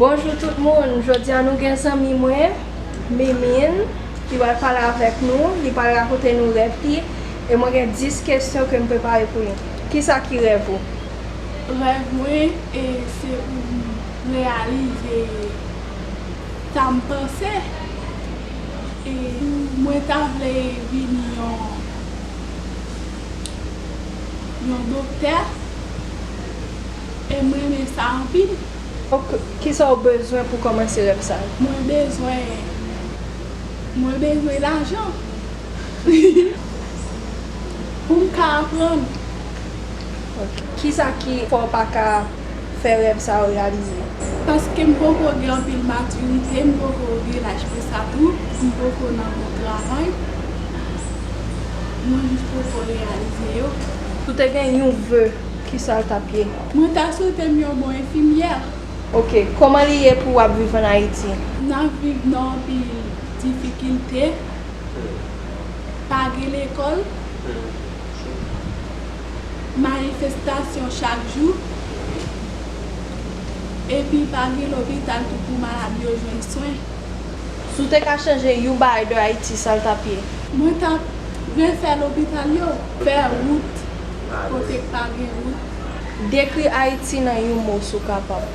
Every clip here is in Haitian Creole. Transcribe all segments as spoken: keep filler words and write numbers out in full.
Bonjou tout moun, jodi a nou gen zanmi mwen, Mimine, ki pral pale avèk nou, li pral rakonte nou rèv li, e mwen gen dis kesyon ke m prepare pou li. Kisa ki rèv ou? Rèv mwen, e, se pou m reyalize sa m panse. E mwen ta vle vin yon, yon doktè. E mwen renmen sa anpil. Ok, kisa w bezwen pou kòmanse rèv sa yo? Mwen bezwen, mwen bezwen lajan. Pou m ka aprann. Ok. Kisa ki fè w pa ka fè rèv sa yo reyalize? Paske m poko gen anpil matirite, m poko gen laj pou sa tou, m poko nan bon travay. Mwen jis poko reyalize yo. Si w te gen yon ve, kisa l t ap ye? Mwen ta swete m yon bon enfimyè. Ok, kòman li ye pou w ap viv ann Ayiti? N ap viv nan anpil difikilte, pa gen lekòl, manifestasyon chak jou, epi pa gen lopital tou pou malad yo jwenn swen. Si w te ka chanje yon bagay de Ayiti, sa l t ap ye? Mwen t ap refè lopital yo, fè wout kote k pa gen wout. Dekri Ayiti nan yon mo, si w kapab.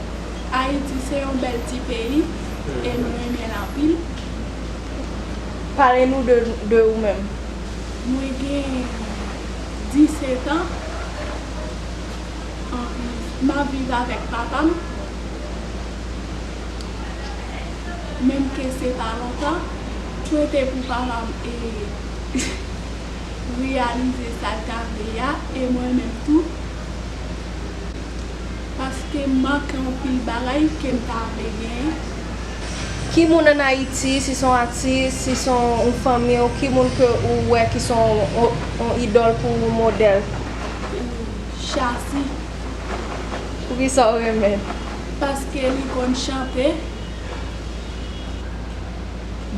Ayiti se yon bèl ti peyi, e m renmen l anpil. Pale nou de, de ou menm. Mwen gen disèt an. Anpil. M ap viv avèk papa m. Menm ke se pa lontan, swete pou papa m e reyalize sa l ta vle a, e mwen menm tou. Paske m manke anpil bagay ke m ta vle genyen. Ki moun ann Ayiti, si se yon atis, si se yon fanmi w, ki moun ke ou wè ki se yon, yon, yon idòl pou ou, modèl? Chasi. Poukisa w renmen l? Paske li konn chante.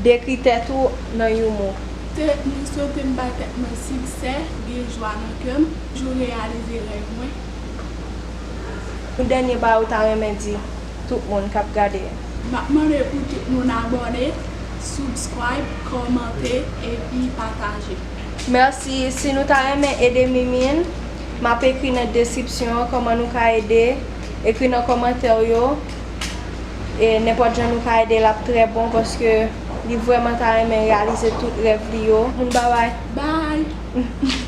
Dekri tèt ou nan yon mo. Se, mwen swete m bay tèt mwen siksè, gen jwa nan kè m, toujou reyalize rèv mwen. Yon dènye bagay ou ta renmen di tout moun k ap gade? M ap mande pou tout moun abòne, subscribe, kòmante, epi pataje. Mèsi. Si nou ta renmen ede Mimine, m ap ekri nan deskripsyon an kòman nou ka ede. Ekri nan kòmantè w yo. E nenpòt jan nou ka ede l ap trè bon, paske li vrèman ta renmen reyalize tout rèv li yo. Moun, babay. Bye.